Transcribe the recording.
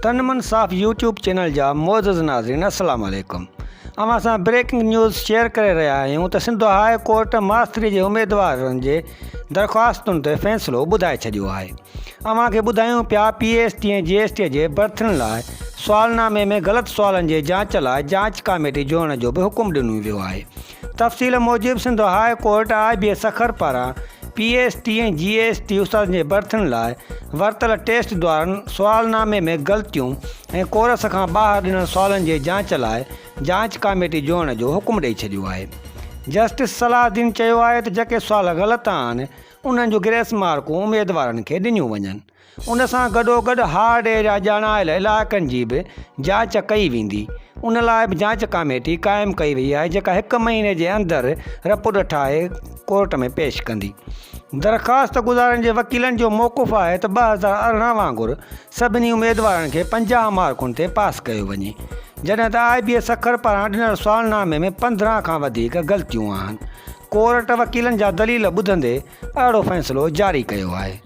تن من صاف يوٽيوب چينل جا معزز ناظرين السلام عليڪم اوهان سان بريڪنگ نيوز شيئر ڪري رهيا آهيون ته سنڌ هاء ڪورٽ ماستري جي اميدوارن جي درخواستن تي فيصلو ٻڌائي ڇڏيو آهي اوهان کي ٻڌايون پيا P S T ۽ G S T جي برٿين لاء سوالنامي ۾ غلط سوالن جي جاچ لاء جاچ ڪاميٽي جوڙڻ جو به حڪم ڏنو ويو آهي تفصيل موجب Sindh high court I B Sukkur پاران P S T ۽ G S T استادن جي برٿين لاء ورتل ٽيسٽ دوران سوالنامي ۾ غلطيون ۽ ڪورس کان ٻاهر ڏنل سوالن جي جاچ لاء جاچ ڪاميٽي جوڙڻ جو حڪم ڏئي ڇڏيو آهي. جسٽس صلاح الدين چيو آهي ته جيڪي سوال غلط آهن انهن جون گريس مارڪون اميدوارن کي ڏنيون وڃن. ان سان گڏوگڏ هارڊ ايريا ڄاڻايل علائقن جي به جاچ ڪئي ويندي، ان لاء به جاچ ڪاميٽي قائم ڪئي وئي آهي جيڪا هڪ مهيني جي اندر رپورٽ ٺاهي ڪورٽ ۾ پيش ڪندي. درخواست گذارن جي وڪيلن جو موقف آهي ته 2018 وانگر سڀني اميدوارن کي 50 مارڪن تي پاس ڪيو وڃي، جڏهن ته آء بي اي سکر پاران ڏنل سوالنامي ۾ 15 کان وڌيڪ غلطيون آهن. ڪورٽ وڪيلن جا دليل ٻڌندي اهڙو فيصلو جاري ڪيو آهي.